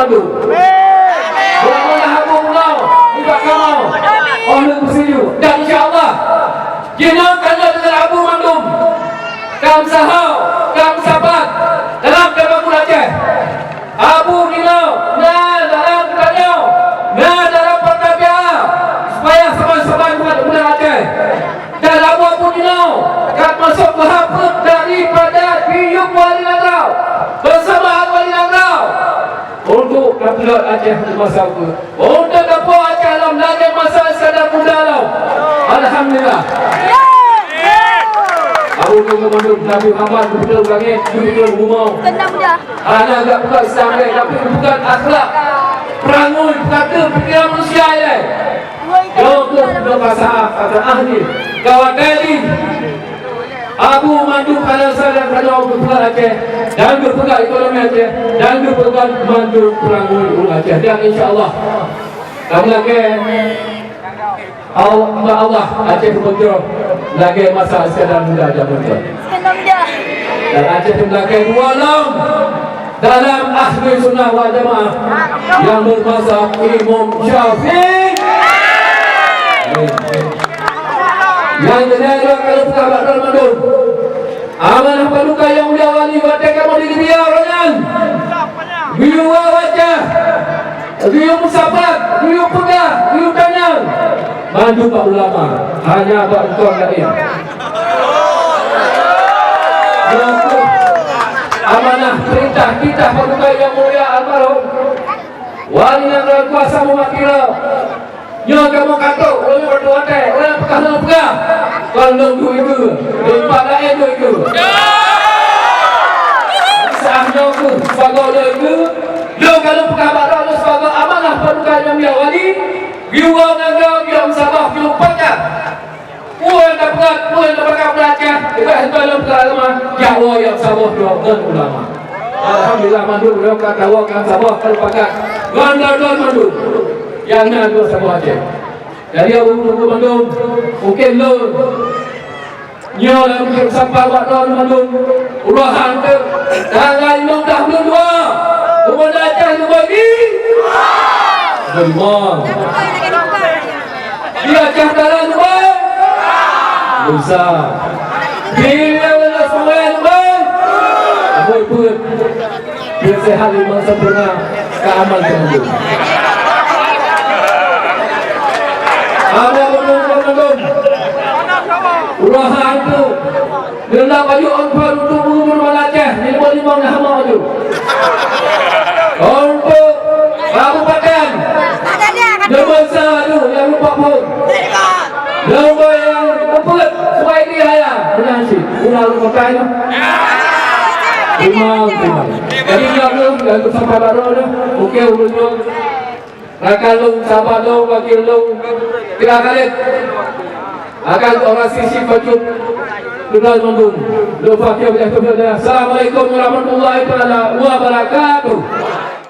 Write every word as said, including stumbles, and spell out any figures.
Mudah-mudahan Abu Menau, Abu Kamal, oh, leueng beusiju. Dan insya Allah, jinoe ka na deungon Abu mandum. Ka meusaho, ka meusapat dalam tabangun Aceh. Abu jinoe na dalam geutanyoe, na dalam peutabiaan, supaya saban-saban umat Aceh. Dan Abu-abu jinoe ka masôk keuhapeuet daripada jiyueb Wali Nanggroe beusama Wali Nanggroe untuk tapeulheueh Aceh di masa ukeue, untuk tapuwoe Aceh lom lagèe masa Iskandar Muda lom. Alhamdulillah. Abu nyoe mandum Nabi Muhammad geupeutron langèt, geupeutron bumoe. Hana geupeugah Islam lé, tapi geupeugah akhlak. Peurangui, peukata, pikiran manusia ilèe. Nyoe kheueh nyoe ka saat, kata ahli. Ka watèe jih Abu mandum hana sadar keunoe geupeugah Aceh dan geupeugah ekonomi Aceh dan geupeugah mandum peurangui ureueng Aceh. Dan insya Allah, kamoe lakèe Allah, Allah Aceh beujroh lagèe masa Iskandar Muda jameun nyan. Dan Aceh pun lakèe dua lom dalam Ahli Sunnah wal Jamaah nyang beumazhab Imam Syafi'i. Nyang keuneuk lôn peugah bak droeneuh mandum, amanah paduka nyang mulia Wali watèe kamoe di Libya uroe nyan. Geuyue wajah, geuyue meusapat, geuyue peugah, geuyue tanyong. Mandum bak ulama, hana bak tukang laén. Nyoe kheueh amanah peurintah titah paduka nyang mulia almarhum Wali Nanggroe Kuasa Muhammad Tiro. Nyoe kamoe ka trôk, ulôn watèe, ulôn peugah, lôn peugah. Kon lôn duek ikeue, lôn pat laén duek ikeue. Saat nyoe kheueh sibagoe duek ikeue, lôn ka lôn peugah bak droeneuh sibagoe amanah paduka nyang mulia Wali. Geuyue woe nanggroe, geuyue meusaboh, geuyue pakat. Peue nyang tapeugah, peue nyang tapeugah beulatih, leubeh hana lôn peugah agama, jak woe nyang saboh droe ngon ulama. Alhamdulillah, mandum droe ka tawoe, ka saboh, ka pakat. Ngon droe mandum nyang na dua saboh Aceh. Jadi, Abu Tungku mandum, mungkin lôn nyoe lam sapa bak droe mandum, uroe han teuk, tanggal lima belas buleuen dua, Pemuda Aceh leubeh di Di Aceh Utara leubeh? Bisa. Di Aceh Utara leubeh? Amboi peuet. Peuet sehat, iman sempurna, ka aman teungku. Ada beutôi mandum. Uroe han teuk. Neunak baju on par untuk buru-buru bala Aceh, limong-limong na hama baju. Untuk kabupaten, neubansa baju nyang lumpah phon. Nyang nyang beupeuet, subai di haya, meunan cit. Ulah lumpah kayu. Terima, terima. Jadi, nyang tu, nyang tu sampai baru tu, okey, ulun tu. Rakan lôn, sahabat lôn, wakil lôn, Tira Khalid, akan orasi syifatul Quran mandum. Lôn pakai oleh Tuhan. Assalamualaikum warahmatullahi taala wabarakatuh.